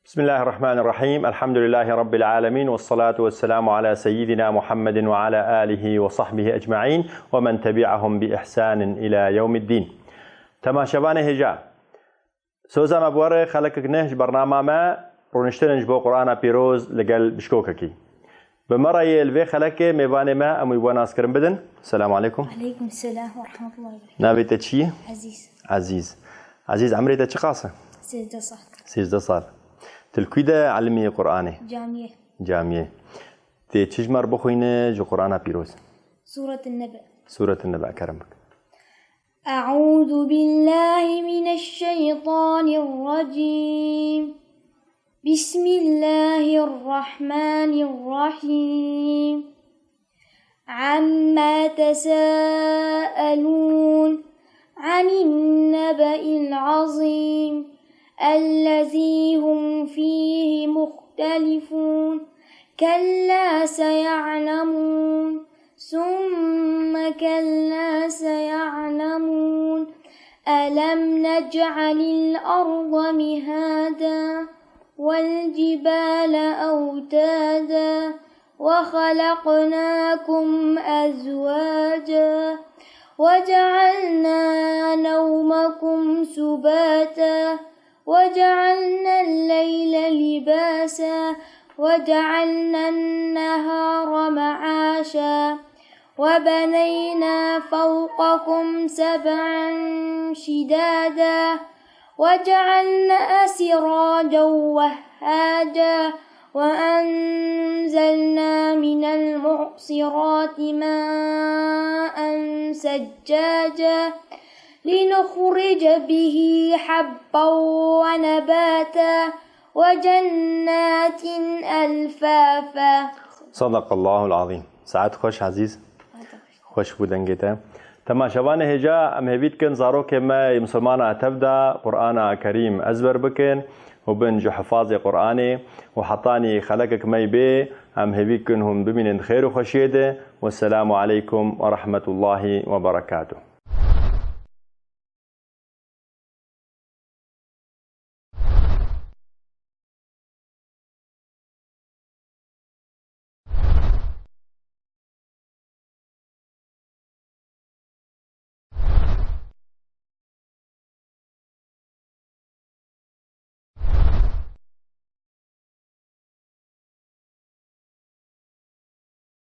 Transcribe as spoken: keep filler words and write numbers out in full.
بسم الله الرحمن الرحيم. الحمد لله رب العالمين، والصلاة والسلام على سيدنا محمد وعلى آله وصحبه أجمعين، ومن تبعهم بإحسان إلى يوم الدين. Temaşevanê hêja, soza me bi we re xelekek neh ji bernama me, rûniştin ji bo Qur'ana Pîroz li gel bişkokekî. Bi me re yê li vê xelekê mêvanê me, em wî bi we naskirin bidin. Selamu aleykum. Aleykum selam ve rahmetullahi ve berekatuhu. Navê te çi ye? Ezîz. Ezîz. Ezîz, emrê te çiqas e? Sêzdeh sal. Sêzdeh sal. Tu li kû de elimî Qur'anê? Camiyê. Camiyê. Tê çi ji me re bixwîne ji Qur'ana Pîroz? Sûretun Nebe. Sûretun Nebe, kerem bik. أعوذ بالله من الشيطان الرجيم. بسم الله الرحمن الرحيم. عما تساءلون عن النبأ العظيم الذي هم فيه مختلفون. كلا سيعلمون ثم كلا سيعلمون. ألم نجعل الأرض مهادا والجبال أوتادا وخلقناكم أزواجا وجعلنا نومكم سباتا وجعلنا الليل لباسا وجعلنا النهار معاشا وبنينا فوقكم سبعا شدادا وجعلنا سراجا وهاجا وأنزلنا من المعصرات ماء ثجاجا لنخرج به حبا ونباتا وجنات ألفافا. صدق الله العظيم. Saet xweş Ezîz. Xweş bû dengê te. Temaşevanê hêja, em hêvî dikin zarokê me yê misilmana tev de Qur'ana Kerîm ezber bikin û bin ji hifazê Qur'anê û hetanî xelekek me yê bê, em hêvî dikin hûn bimînin di xêr û xweşiyê de. Wesselamu aleykum ve rahmetullahi ve berekatuh.